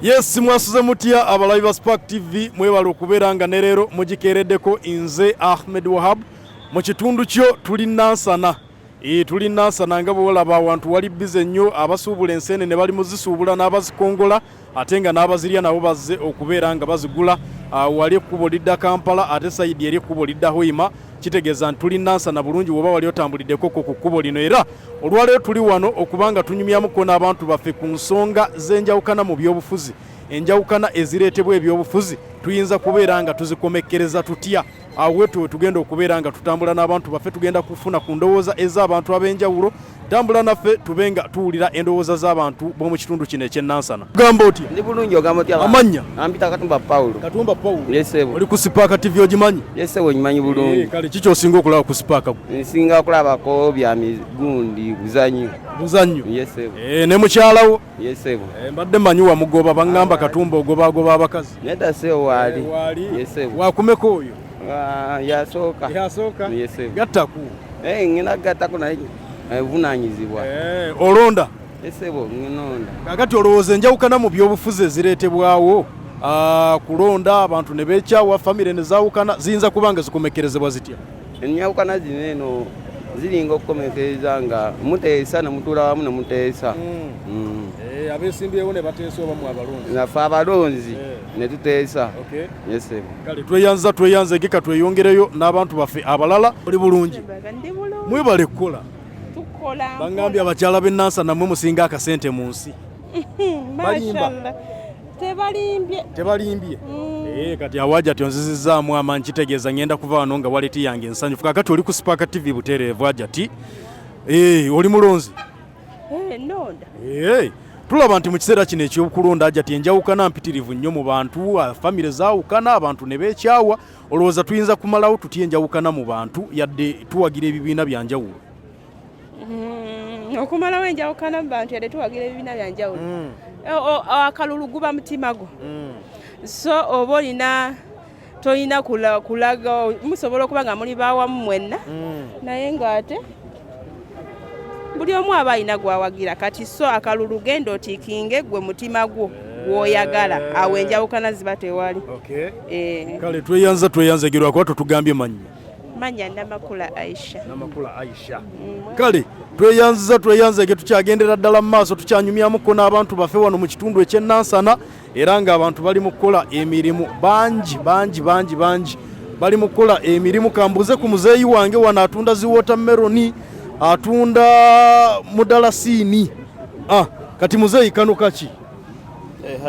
Yes, mwasuze mutya abalabi ba Spark TV, mwebale okubeera nga ne leero mugikeereddeko. Nze Ahmed Wahab. Mu kitundu kyo tuli Nansana. E, tuli Nansana nga bwolaba awantu wali bize nnyo, abasuubula enseenene bali muzisuubula n'abazikongola, ate nga n'abazirya nabo bazze okubeera nga bazigula. Wali ekkubo lidda Kampala, ate side eri ekkubo lidda Hoima. Kitegeeza nti tuli Nansana bulungi woba wali otambuliddekoko ku kkubo lino. Era olwaleero tuli wano okubanga tunyumyamuko n'abantu baffe ku nsonga z'enjawukana mu byobufuzi. Enjawukana ezireetebwa ebyobufuzi tuyinza kubeera nga tuzikomekkereza tutya? Awo wetu wetugenda okubeera nga tutambula n'abantu baffe, tugenda kufuna ku ndowooza ez'abantu ab'enjawulo. Tambula naffe tube nga tuwulira endowooza z'abantu b'omu kitundu kino eky'e Nansana. Ogamba otya? Ndi bulungi, ogamba otya? Amannya? Ampita Katumba Paulo. Katumba Paulo. Yes ssebo. Oli ku Spark TV, ogimanyi? Yes ssebo, nyimanyi bulungi. Eh, kale kiki osinga okulaba ku Spark? Nsinga kulabako bya migundi buzanyo. Buzannyo? Yes ssebo. Eh, ne mukyalawo? Yes ssebo. Eh, mbadde mmanyi wamugoba, baŋŋamba Katumba ogobagoba abakazi. Nedda ssebo, waali. Eh, waali. Yes ssebo. Wakumeka oyo? Ah, yasooka. Yasooka. Yes ssebo. Gattaku. Eh, ngenda gattako naye buvunaanyizibwa. Eh, olonda? Yes ssebo, nginonda. Kakati olowooza enjawukana mu byobufuzi ezireetebwawo, kulonda, abantu ne beekyawa, famire ne zaawukana, ziyinza kuba nga zikomekkerezebwa zitya? Enjawukana zino eno ziringa okukomekereza nga muteesa ne mutuula wamu ne muteesa. Eh, abeesimbyewo ne bateesa oba mu abalonzi? Naffe abalonzi Eh. ne tuteesa. Okay. Yes ssebo. Kale tweyanza, tweyanze geka, tweyongereyo n'abantu baffe abalala. Oli bulungi? Ndi bulungi. Mwebale kukola. Tukola. Baŋŋambye abakyala b'e Nansana nammwe musinga akasente mu nsi. Balimba? Mashallah. Tebalimbye. Tebalimbye? Eh, kati awaja ti onzizizaamu amaanyi, kitegeeza ngenda kuva wano nga wallet yange ensanyufu. Kakati oli ku Spark TV butereevu. Aja ti, eh, oli mulonzi? Eh, nonda. Eh, tulaba nti mu kiseera kino ekyokulonda, aja ti, enjawukana mpitirivu nnyo mu bantu, famire zaawukana, abantu ne beekyawa. Olowooza tuyinza kumalawo tutya enjawukana mu bantu yadde tuwagira ebibiina bya njawulo? Okumalawo enjawukana mu bantu yadde tuwagira ebibiina bya njawulo, akalulu guba mutima gwo. So oba olina tolina kulaga, musobola okuba nga muli bawamu mwenna, naye ng'ate buli omu aba alina gwawagira. Kati so akalulu genda otiikinge gwe mutima gwo gw'oyagala, awo enjawukana ziba tewali. Eh. Kale tweyanza, tweyanzegerwa kuba totugambye mannya. Manya Namakula Aisha. Namakula Aisha. Kale tweyanziza, tweyanzege. Tukyagendera ddala mu maaso, tukyanyumyamuko n'abantu baffe wano mu kitundu eky'e Nansana, era ng'abantu bali mu kukola emirimu bangi bangi bangi bangi, bali mu kukola emirimu. Kambuze ku muzeeyi wange wano atunda zi watermelon, atunda mudalasiini. Ah, kati muzeeyi, kano kaki?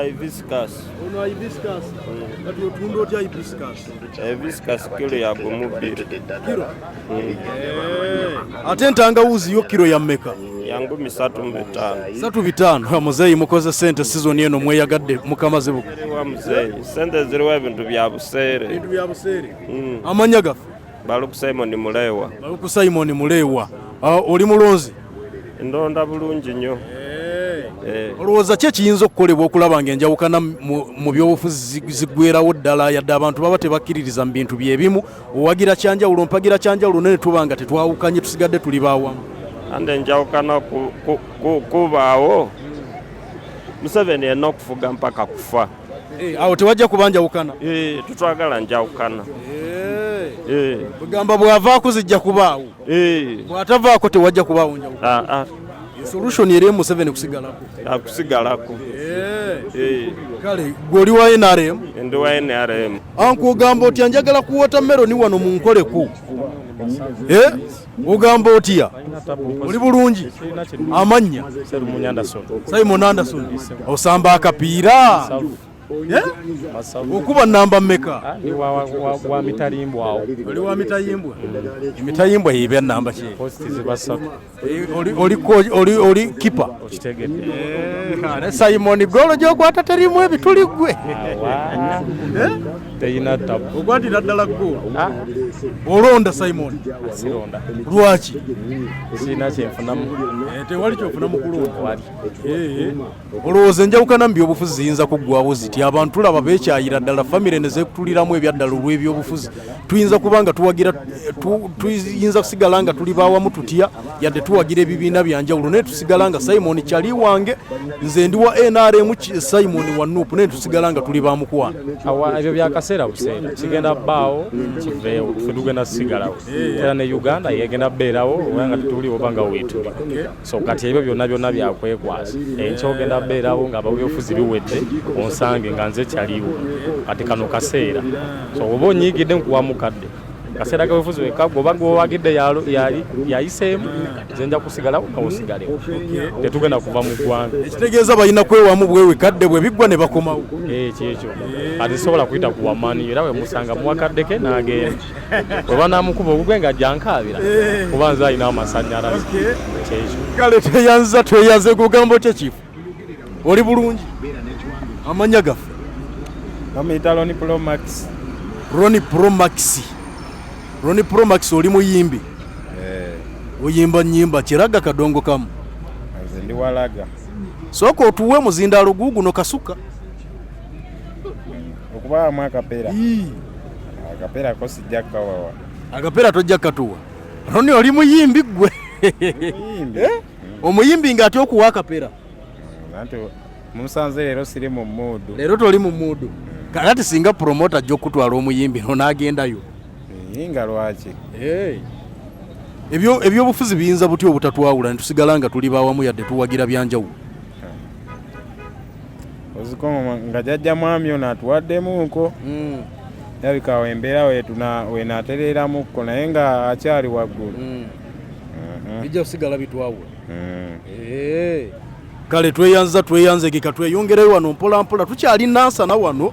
Hibiscus. Ono hibiscus. Kati otunda otya hibiscus? Hibiscus kilo ya 20. Kiro? Ate entangawuzi yo kiro ya mmeka? Ya 3500. 35. Ha, muzeeyi, mukoze sente season eno, mweyagadde mukamaze buku. Ziriwa muzeeyi, sente ziriwa, ebintu bya buseere. Bintu bya buseere. Amanya gaffe? Baluku Simon Mulewa. Baluku Simon Mulewa. Ah, oli mulonzi? Ndonda bulungi nnyo. Eh. Olowooza ki ekiyinza okukolebwa okulaba nga enjawukana mu byobufuzi ziggwerawo ddala, yadde abantu baba tebakkiririza mu bintu byebimu, owagira kyanjawulo, mpagira kyanjawulo, naye tuba nga tetwawukanye, tusigadde tuli bawamu? Ande enjawukana kubaawo, Museveni erina okufuga mpaka kufa. Eh, awo tewajja kuba njawukana. Eh, tutwagala njawukana. Eh. Bwegamba bw'avaako zijja kubaawo, bw'atavaako tewajja kubaawo njawukana. Ah, ah. Solution eri Museveni kusigalako. Akusigalako. Eh. Kale gwe oli wa NRM? Ndi wa NRM. Anku, ogamba otya? Njagala ku watermelon wano munkoleku. Eh? Ogamba otya? Oli bulungi? Amannya? Serumunya Anderson. Simon Anderson. Osamba akapiira? Eh? Okuba namba mmeka? Ndi wa mitalimbwa awo. Oli wa mitayimbwa? Emitayimbwa yeba namba ki? Post ziba ssatu. Eh, oli kipa? Okitegedde. Ne Simon, golo gyokwata terimu ebituli gwe? Awa. Teyina tabu. Okwatira ddala golo? Olonda, Simon? Sironda. Lwaki? Sirina kyenfunamu. Eh, tewali kyofuna mu kulonda? Wali. Eh, olowooza enjawukana mu byobufuzi ziyinza kuggwawo zitya? tutya? Abantu tulaba bekyayira ddala, famire ne zeekutuliramu ebyaddala olw'ebyobufuzi. Tuyinza kuba nga tuwagira, tuyinza kusigala nga tuli bawamu tutya yadde tuwagira ebibiina byanjawulo, naye tusigala nga Simon kyali wange, nze ndi wa NRM, Simon wa NUP, naye tusigala nga tuli bamukwano. Awa ebyo byakaseera buseera, kigenda bbaawo kiveewo, ffe tugenda kusigalawo, era ne Uganda yegenda bbeerawo oba nga tetuliwo oba nga weetuli. So kati ebyo byonna byonna byakwekwasa. Enkya ogenda bbeerawo nga ababyobufuzi biwedde, onsange nga nze kyaliwo. Kati kano kaseera, so oba onyiigidde nkuwa mukadde kaseera k'obufuzi wekka, oba gwewagidde yayiseemu, nze nja kusigalawo nga osigalewo, tetugenda kuva mu ggwanga. Ekitegeeza balina kwewamu bwewe kadde bwe biggwa ne bakomawo. Kyekyo kati sobola kuyita ku wamani, era wemusanga muwakaddeke n'agenda, bwe banaamukuba ogugwe nga ajja nkaabira kuba nze alina amasannyalaze, kyekyo. Kale tweyanza, tweyanze. Kugambo kye kifu, oli bulungi? Amanya gaffe? Bamuyita Roni Promax. Roni Promax, Roni Promax, oli muyimbi? Oyimba nyimba kiraga kadongo kamu? Nze ndi walaga. Sooka otuwe muzindaalo guuguno kasuka. Okubawamu akapeera? Akapeera ko sijja kukawawa. Akapeera tojja katuwa? Roni, oli muyimbi ggwe? Muyimbi. Omuyimbi ng'ate okuwa akapeera? Anti musanze leero siri mu mood. Leero toli mu mood. Kakati singa promoter ajja okutwala omuyimbi n'agendayo? Nga lwaki? Ebyo ebyobufuzi biyinza butya obutatwawula ne tusigala nga tuli bawamu yadde tuwagira byanjawulo? Oziko nga jjajja mwami ono atuwaddemuuko, labika awo embeera wenatereeramukko, naye nga akyali waggulu. Bijja kusigala bitwawula. Kale tweyanza, tweyanzegeka, tweyongereyo wano mpola mpola. Tukyali Nansana wano,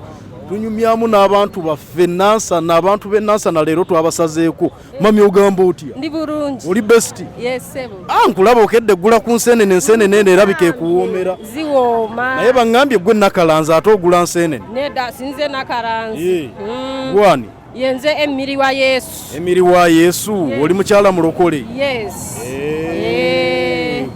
tunyumyamu n'abantu baffe Nansana. Abantu b'e Nansana leero twabasazeeko. Mami, ogamba otya? Ndi bulungi. Oli best? Yes, ssebo. Ah, nkulaba okedde eggula ku nsenene. Ensenene eno erabika ekuwoomera. Ziwooma. Naye baŋŋambye gwe Nakalanzi, ate ogula nsenene. Nedda, sinze Nakalanzi. Gwani? Yenze Emiri wa Yesu. Emiri wa Yesu, oli mukyala mulokole? Yes.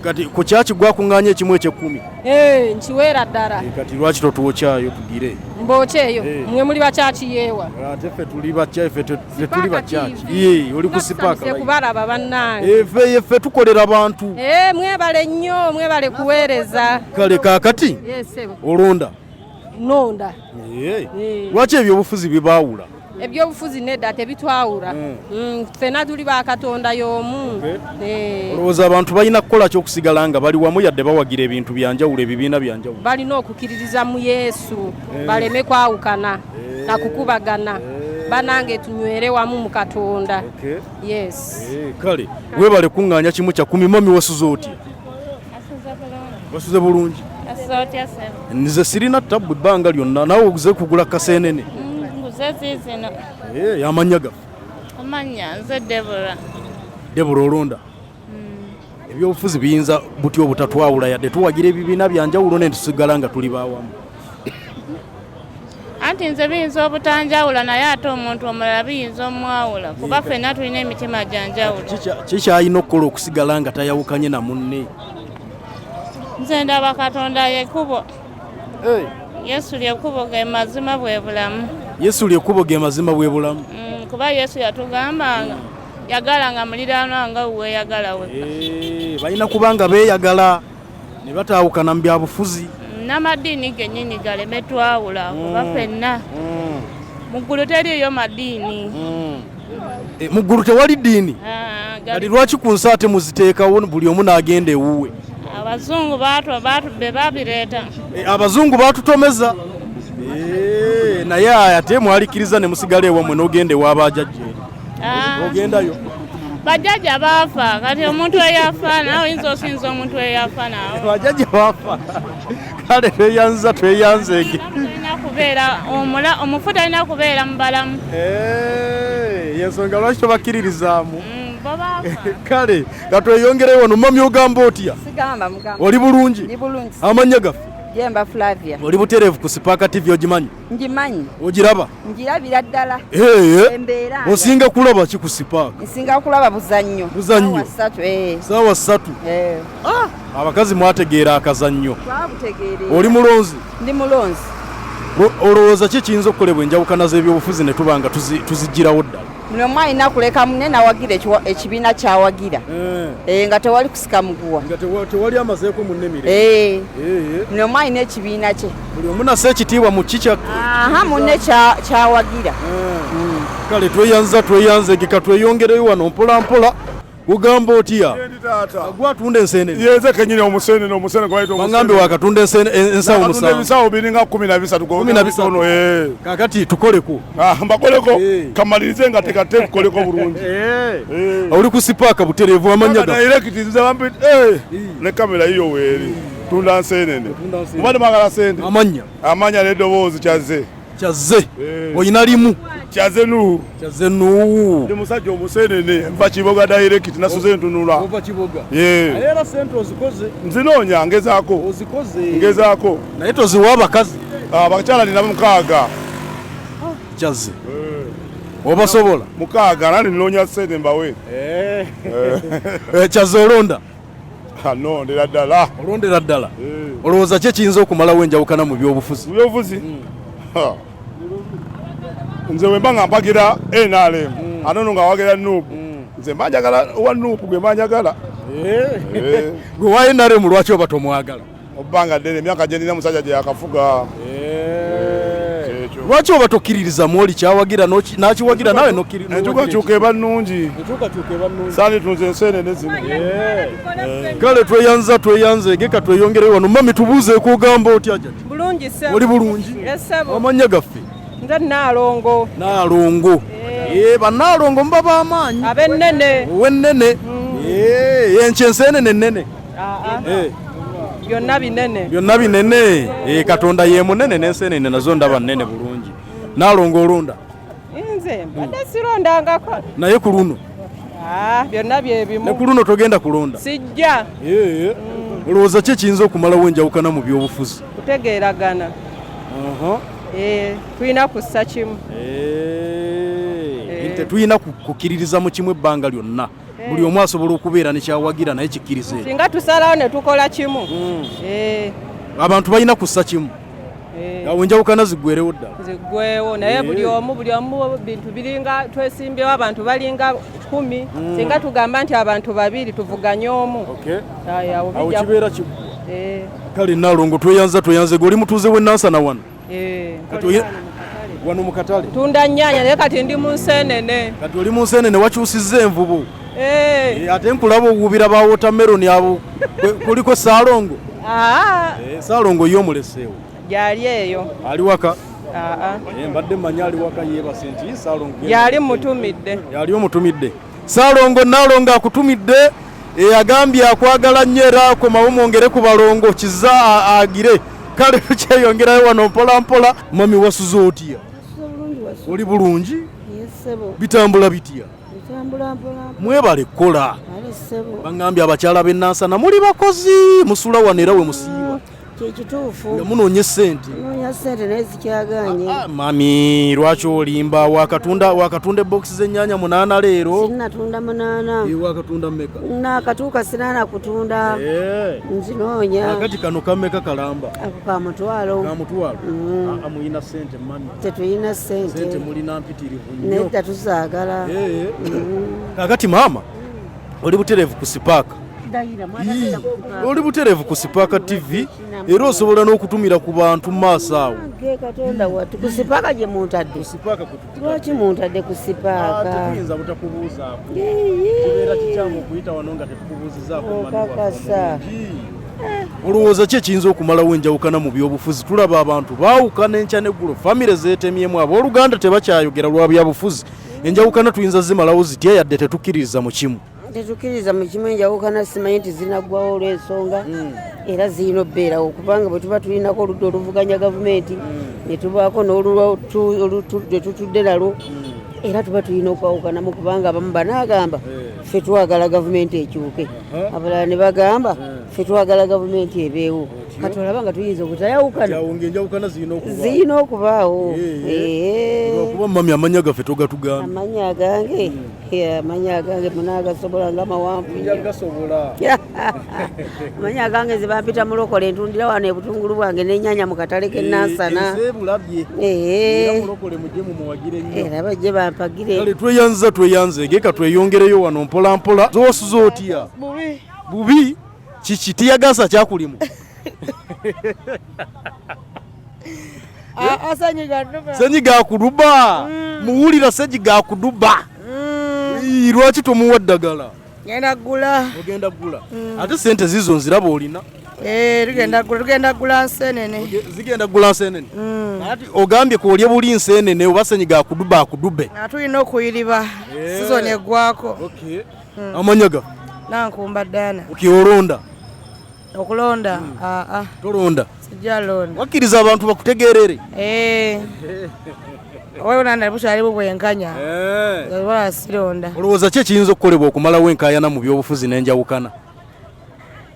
Kati ku kyaki gwakuŋŋaanya ekimu ekyekkumi? Eh, nkiweera ddala. Kati lwaki totuwokyayo tugire? Mbokyeyo? Mwe muli bakyaki yeewa? Ate ffe tuli bakya, ffe tetuli bakyaki. Ye, oli ku Spark. Tusanyuse kubalaba bannange. Ffe ffe tukolera bantu. Eh, mwebale nnyo, mwebale kuweereza. Kale kaakati Yes, ssebo. olonda? Nonda. Lwaki ebyobufuzi bibaawula? Ebyobufuzi nedda, tebitwawula. Ffenna tuli ba Katonda y'omu. Olowooza abantu balina kukola ki okusigala nga bali wamu yadde bawagira ebintu byanjawulo, ebibiina byanjawulo? Balina okukkiririza mu Yesu, baleme kwawukana nakukubagana. Banange, tunywere wamu mu Katonda. Yes. Kale weebale kuŋŋaanya kimu kya kkumi. Mami, wasuze otya? Wasuze bulungi? Otya ssebo? Nze sirina tabbu ebbanga lyonna. Naawe oguze kugula kasenene? Nguze ziizino. Amannya gaffe? Amannya nze Debora. Debora, olonda? Ebyobufuzi biyinza butya obutatwawula yadde tuwagira ebibiina byanjawulo ne tusigala nga tuli bawamu? Anti nze biyinza obutanjawula, naye ate omuntu omulala biyinza omwawula, kuba ffenna tulina emitima gya njawulo. Kikyalina okukola okusigala nga tayawukanye na munne? Nze ndaba Katonda yekkubo, Yesu lyekkubo, ge mazima, bwe bulamu. Yesu lyekkubo, ge mazima, bwe bulamu. Kuba Yesu yatugambanga yagalanga muliraanwa nga weeyagala wekka. Balina kubanga beeyagala ne bataawukana mu byabufuzi. N'amadiini gennyini galeme twawula, kuba ffenna mu ggulu teriiyo madiini. Mu ggulu tewali ddiini? Ah, Kati lwaki ku nsi ate muziteekawo, buli omu n'agenda ewuwe? Abazungu be babireeta. Abazungu batutomeza. Naye ate mwalikiriza ne musigala ewammwe n'ogenda ew'abajjajja eri. Ah, Ogendayo? Bajjajja baafa. Kati omuntu eyafa naawe oyinza osinza omuntu eyafa naawe? Bajjajja baafa. Kale tweyanza, tweyanzeege. Talina kubeera omufu talina kubeera mu balamu. Yensonga lwaki tobakkiririzaamu. Bo baafa. Kale katweyongereyo wano. Mami, ogamba otya? Sigamba mugamba. Oli bulungi? Ndi bulungi. Amannya gaffe? Jemba Flavia. Oli butereevu ku Spark TV, ogimanyi? Ngimanyi. Ogiraba? Ngirabira ddala. Embeera. Osinga kulaba ki ku Spark? Nsinga kulaba buzannyo. Buzannyo? Saawa 3. Saawa 3. Abakazi mwategeera akazannyo. Twabutegeerera. Oli mulonzi? Ndi mulonzi. Olowooza ki ekiyinza okukolebwa enjawukana z'ebyobufuzi ne tuba nga tuziggyirawo ddala? Buli omu alina kuleka munne n'awagira ekibiina ky'awagira. Nga tewali kusika muguwa. Nga tewali amazeeko munne mirembe. Buli omu alina ekibiina kye. Buli omu nassa ekitiibwa mu kikya. Aha, munne kyawagira. Kale tweyanza tweyanzegeka tweyongereyo wano mpola mpola. Ugamba otya? Gwatunda ensenene. Yenze kenyini omusenene, omusenene gwa Bangambe wakatunda ensenene ensawo musanvu. Ensawo biringa 13 13. Kakati tukoleko. Mbakoleko. Kamalirize nga tekate kukoleko bulungi. Oli ku Spark butereevu amanya ga. Direct nze bambi ne kamera yiyo weeri. Tunda nsenene. Mubadde mwagala sente. Amanya. Amanya n'eddoboozi kyazze. Kyazze. Oyina limu. Kyazze Nuhu. Kyazze Nuhu. Ndi musajja omusenene nva Kiboga direct nasuze ntunula. Ova Kiboga. Era sente ozikoze. Nzinoonya ngezaako. Ozikoze. Ngezaako. Naye toziwa abakazi. Abakyala nina mukaaga. Kyazze. Obasobola? Mukaaga nani nnoonya sente mbawe. Kyazze olonda? Nondera ddala. Olondera ddala. Olowooza ki ekiyinza okumalawo enjawukana mu byobufuzi? Mu byobufuzi? Nze bwe mba nga mpagira NRM, ate ono nga awagira NUP. Nze mba njagala owa NUP gwe mba njagala. Gwe wa NRM lwaki oba tomwagala? Obbanga ddene emyaka gye nnina musajja gye yakafuga. Lwaki oba tokkiririza mu oli kyawagira n'akiwagira naawe n'okkiririza? Enkyukakyuka eba nnungi. Saani tunze ensenene zino. Kale tweyanza tweyanzeege tweyongereyo wano. Mami tubuuzeeko ogamba otya jjajja? Bulungi ssebo. Oli bulungi? Ssebo. Amannya gaffe? Nze Nnaalongo. Nnaalongo. Bannaalongo muba b'amaanyi. Ab'ennene. Ow'ennene. Enkyo ensenene ennene. Byonna binene. Byonna binene. Katonda ye munene n'ensenene nazo ndaba nnene bulungi. Nnaalongo olonda? Nze mbadde sirondangako. Naye ku luno? Byonna bye bimu. Ne ku luno togenda kulonda? Sijja. Olowooza ki ekiyinza okumalawo enjawukana mu byobufuzi? Kutegeeragana. Tulina kussa kimu. Tetulina kukkiririza mu kimu ebbanga lyonna. Buli omu asobola okubeera ne kyawagira naye kikkirize. Singa tusalawo ne tukola kimu. Abantu balina kussa kimu. Awo enjawukana ziggwerewo ddala. Ziggwewo naye buli omu bintu biringa twesimbyewo abantu balinga 10. Singa tugamba nti abantu babiri tuvuganye omu. Awo kibeera kiggwa. Kale Nnaalongo tweyanza tweyanze gwe oli mutuuze w'e Nansana wano. Wano mu katale. Tunda nnyaanya naye kati ndi mu nsenene. Kati oli mu nsenene wakyusizza envubu. Ate nkulaba owuubira ba watermelon abo kuliko Ssaalongo. Ssaalongo ye omuleseewo. Gyali eyo. Ali waka? Mbadde mmanyi ali waka yeebase nti Ssaalongo. Yali mutumidde. Yali omutumidde. Ssaalongo Nnaalongo akutumidde agambye akwagala nnyo era akomawo mwongere ku balongo kiza agire. Kale tukyeyongerayo wano mpola mpola. Mami wasuze otya? Oli bulungi? Bitambula bitya? Mwebale kukola. Bangambye abakyala b'e Nansana muli bakozi musula wano era we musiiba. Kituufu. Nga munoonya ssente. Munoonya ssente naye zikyagaanye. Mami lwaki olimba? Wakatunda ebokisi z'ennyaanya 8 leero. Sinnatunda 8. Wakatunda mmeka? Naakatuuka sinaana kutunda. Nzinoonya. Akati kano kammeka kalamba? Ako ka mutwalo. Ka mutwalo? Muyina ssente mami. Tetuyina ssente. Ssente mulina mpitirivu nnyo. Nedda tuzaagala. Kakati maama oli butereevu ku Spark. Oli butereevu ku Spark TV era osobola n'okutumira ku bantu mu maaso awo. Katonda wattu ku Spark gye muntadde. Lwaki muntadde ku Spark? Tetuyinza butakubuuzaako. Kibeera kikyamu okuyita wano nga tetukubuuzizaako. Okakasa. Olowooza ki ekiyinza okumalawo enjawukana mu byobufuzi? Tulaba abantu baawukana enkya n'eggulo, famire zeetemyemu, abooluganda tebakyayogera lwa byabufuzi. Enjawukana tuyinza zimalawo zitya yadde tetukkiririza mu kimu? Tetukkiririza mu kimu enjawukana simanyi nti zinaggwawo olw'ensonga era zirina okubeerawo kubanga bwe tuba tulinako oludda oluvuganya gavumenti ne tubaako n'olwe tutudde nalwo era tuba tulina okwawukanamu kubanga abamu banaagamba ffe twagala gavumenti ekyuke, abalala ne bagamba ffe twagala gavumenti ebeewo. Kati olaba nga tuyinza obutayawukana. Awo ng'enjawukana zirina okubaawo. Zirina okubaawo. Lwakuba mami amannya gaffe togatugamba. Amannya agange, amannya agange munaagasobola nga mawanvu nnyo. Gasobola. Amannya agange nze bampita Mulokole, ntundira wano ebutungulu bwange n'ennyaanya mu katale k'e Nansana. Ensi ebulabye. Era Mulokole mujje mumuwagire nnyo. Era bajje bampagire. Kale tweyanza tweyanze geka tweyongereyo wano mpola mpola. Z'osuza otya? Bubi. Bubi? Kiki tiyagasa kyakulimu? Asanyiga nduba. Senyiga akuduba. Muwulira senyiga akuduba. Ii, lwaki tomuwa ddagala? Ngenda gula. Ogenda gula. Ate sente zizo nziraba olina. Tugenda gula, tugenda gula nsenene. Zigenda gula nsenene. Ati ogambye kwolye buli nsenene oba senyiga akuduba akudube. Nga tulina okuyiriba. Sizoni eggwako. Amannya ga? Nankumba Dana. Okay, olonda. Okulonda? Tolonda. Sijja londa. Wakkiriza abantu bakutegeerere. Oba bukyali bwenkanya. Oba sironda. Olowooza ki ekiyinza okukolebwa okumalawo enkaayana mu byobufuzi n'enjawukana?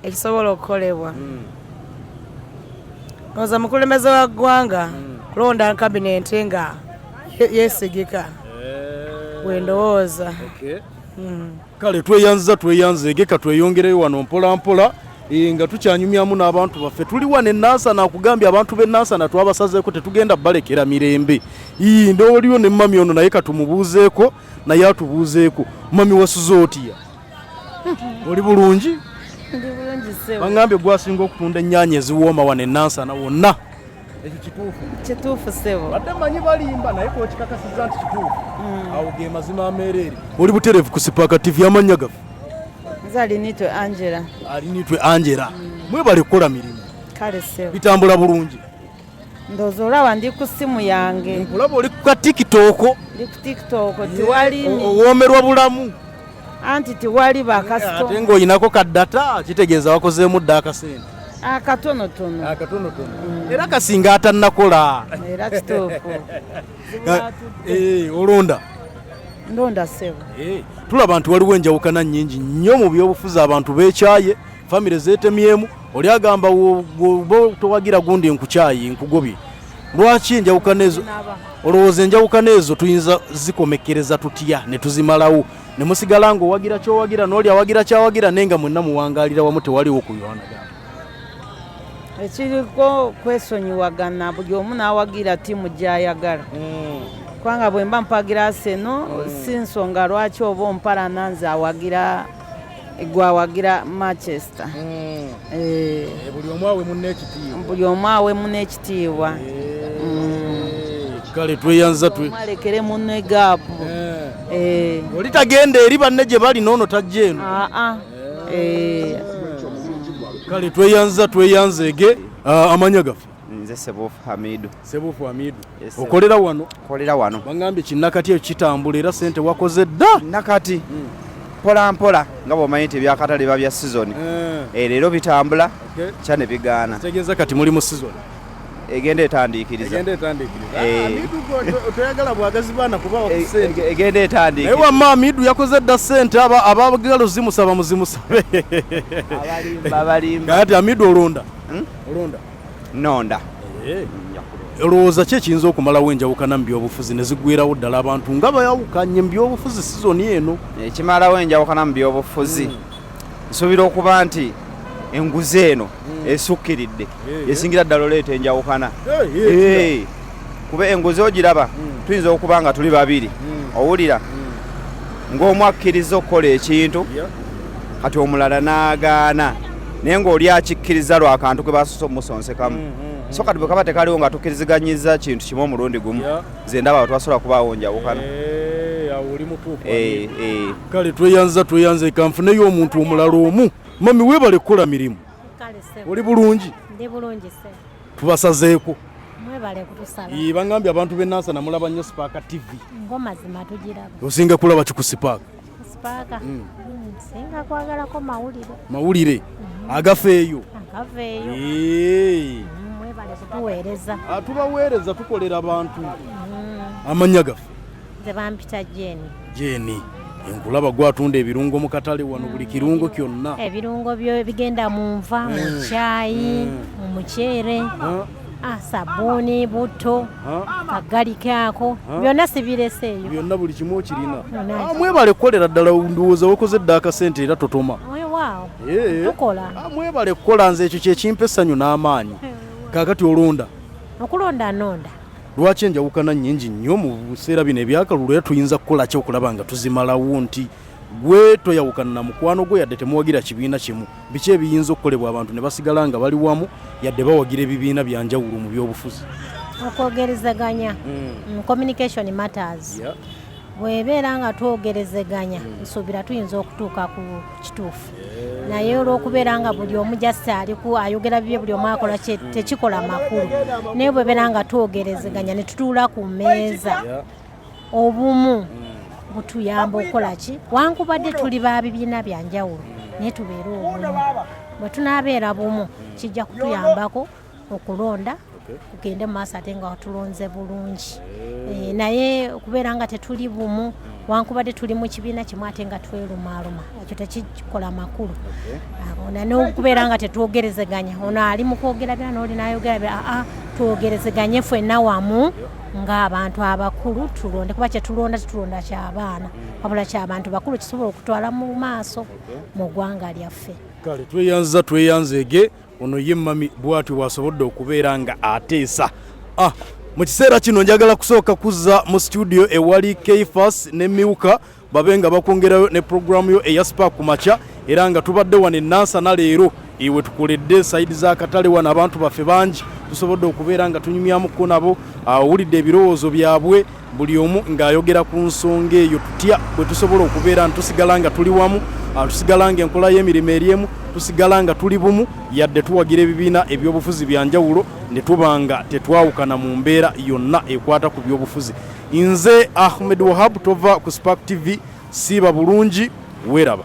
Ekisobola okukolebwa. Ndowooza mukulembeze wa ggwanga kulonda kabinenti nga yeesigika. Bwe ndowooza. Kale tweyanziza tweyanze geka tweyongereyo wano mpola mpola nga tukyanyumyamu n'abantu baffe. Tuli wano e Nansana, akugambye abantu b'e Nansana twabasazeeko tetugenda balekera mirembe. Ndowoliyo ne mami ono naye katumubuuzeeko naye atubuuzeeko. Mami wasuze otya? Oli bulungi? Ndi bulungi ssebo. Bangambye gwasinga okutunda ennyaanya eziwooma wano e Nansana wonna. Ekyo kituufu? Kituufu ssebo. Badde manyi balimba naye kwokikakasizza nti kituufu. Awo ge mazima ameereere. Oli butereevu ku Sipaka TV, amannya gaffe? Nze Alinitwe Angela. Alinitwe Angela. Mwebale kukola mirimu. Kale ssebo. Bitambula bulungi. Ndowooza olaba ndi ku ssimu yange. Nkulaba oli ku TikTok. Ndi ku TikTok tiwali. Owoomerwa bulamu. Anti tiwali bakasitoma. Ate ng'oyinako ka data kitegeeza wakozeemu dda akasente. Akatonotono. Akatonotono. Era kasinga atannakola. Era kituufu. Olonda? Ndonda ssebo. Tulaba nti waliwo enjawukana nnyingi nnyo mu byobufuzi, abantu beekyaye, famire zeetemyemu, oli agamba bw'oba towagira gundi nkukyayi nkugobye. Lwaki enjawukana ezo? Olowooza enjawukana ezo tuyinza zikomekereza tutya ne tuzimalawo ne musigala ng'owagira ky'owagira n'oli awagira ky'awagira naye nga mwenna muwangaalira wamu tewaliwo kuyowanagana? Ekiriko kwesonyiwagana, buli omu n'awagira ttiimu gy'ayagala. Kubanga bwe mba mpagira Arsenal, si nsonga lwaki oba ompalana nze awagira gwawagira Manchester. Buli omu awe munne ekitiibwa. Buli omu awe munne ekitiibwa. Kale tweyanza Alekere munne gaapu. Oli tagenda eri banne gye bali n'ono tajja eno. Kale tweyanza tweyanzeege. Amannya gaffe? Nze Sebuufu Hamidu. Sebuufu Hamidu. Okolera wano? Nkolera wano. Bangambye kinnakati ekyo kitambula era sente wakoze dda. Nakati mpola mpola nga bw'omanyi nti ebyakatale biba bya sizoni. Leero bitambula kya ne bigaana. Kitegeeza kati muli mu sizoni. Egenda etandiikiriza. Egenda etandiikiriza. Hamidu toyagala bwagazi baana kubawa ku ssente. Egenda etandiikiriza. Naye wamma Hamidu yakoze dda ssente abagala ozimusaba muzimusabe. Abalimba abalimba. Kati Hamidu olonda? Olonda? Nonda. Olowooza ki ekiyinza okumalawo enjawukana mu byobufuzi ne ziggwerawo ddala abantu nga bayawukanye mu byobufuzi sizoni eno? Ekimalawo enjawukana mu byobufuzi nsuubira okuba nti enguzi eno esukkiridde esingira ddala oleeta enjawukana. Kuba enguzi ogiraba tuyinza okuba nga tuli babiri, owulira ng'omu akkiriza okukola ekintu kati omulala n'agaana, naye ng'oli akikkiriza lwa kantu ke basoose omusonsekamu. So kati bwe kaba tekaliwo nga tukkiriziganyiza kintu kimu omulundi gumu, nze ndaba twasobola kubaawo njawukana. Awo oli mutuufu. Kale tweyanza tweyanze kanfuneyo omuntu omulala omu. Mami weebale kukola mirimu. Oli bulungi? Ndi bulungi ssebo. Tubasazeeko. Mwebale kutusaba. Bangambye abantu b'e Nansana mulaba nnyo Sipaka TV. Ng'omazima tugiraba. Osinga kulaba ki ku Sipaka? Sipaka? Nsinga kwagalako mawulire. Mawulire agafeeyo. Agafeeyo. Mwebale kutuweereza. Tubaweereza tukolera abantu. Amannya gaffe? Nze bampita Jeni. Jeni. Nkulaba gwatunda ebirungo mu katale wano, buli kirungo kyonna. Ebirungo byo bigenda mu nva, mu kyayi, mu muceere, sabbuuni, butto, kagalike ako, byonna sibireseeyo. Byonna buli kimu okirina. Byonna. Mwebale kukolera ddala, ndowooza wakoze dda akasente era totoma. Weewaawo, tukola. Mwebale kukola, nze ekyo kyekimpa essanyu n'amaanyi. Kaakati olonda? Okulonda nonda. Lwaki enjawukana nnyingi nnyo mu biseera bino ebyakalulu, era tuyinza kukola ki okulaba nga tuzimalawo nti gwe toyawukana na mukwano gwe yadde temuwagira kibiina kimu? Biki ebiyinza okukolebwa abantu ne basigala nga bali wamu yadde bawagira ebibiina bya njawulo mu byobufuzi? Okwogerezeganya. Communication matters. Bw'ebeera nga twogerezeganya, nsuubira tuyinza okutuuka ku kituufu, naye olw'okubeera nga buli omu just aliku ayogera bibye, buli omu akola kye, tekikola makulu. Naye bwebeera nga twogerezeganya ne tutuula ku mmeeza, obumu butuyamba okukola ki, wankubadde tuli ba bibiina bya njawulo, naye tubeere obumu. Bwe tunaabeera bumu, kijja kutuyambako okulonda kugende mu maaso ate nga tulonze bulungi. Naye okubeera nga tetuli bumu, wankubadde tuli mu kibiina kimu, ate nga twerumaaluma, ekyo tekikola makulu. N'okubeera nga tetwogerezeganya, ono ali mu kwogera bya n'oli n'ayogera bya, aa, twogerezeganye ffenna wamu ng'abantu abakulu, tulonde, kuba kyetulonda tetulonda ky'abaana, wabula ky'abantu bakulu, kisobola okutwala mu maaso mu ggwanga lyaffe. Kale tweyanza, tweyanzeege. Ono ye mami bw'atyo bw'asobodde okubeera nga ateesa. Mu kiseera kino njagala kusooka kuzza mu studio ewali Keifas ne Miuka, babe nga bakwongerayo ne puroguramu yo eya Spark ku makya. Era nga tubadde wano e Nansana leero, iwe tukoledde side z'akatale wano, abantu baffe bangi tusobodde okubeera nga tunyumyamuko nabo. Owulidde ebirowoozo byabwe, buli omu ng'ayogera ku nsonga eyo, tutya bwe tusobola okubeera nti tusigala nga tuli wamu, tusigala nga enkola y'emirimu eri emu, tusigala nga tuli bumu yadde tuwagira ebibiina ebyobufuzi bya njawulo, ne tuba nga tetwawukana mu mbeera yonna ekwata ku byobufuzi. Nze Ahmed Wahab, tova ku Spark TV, siiba bulungi, weeraba.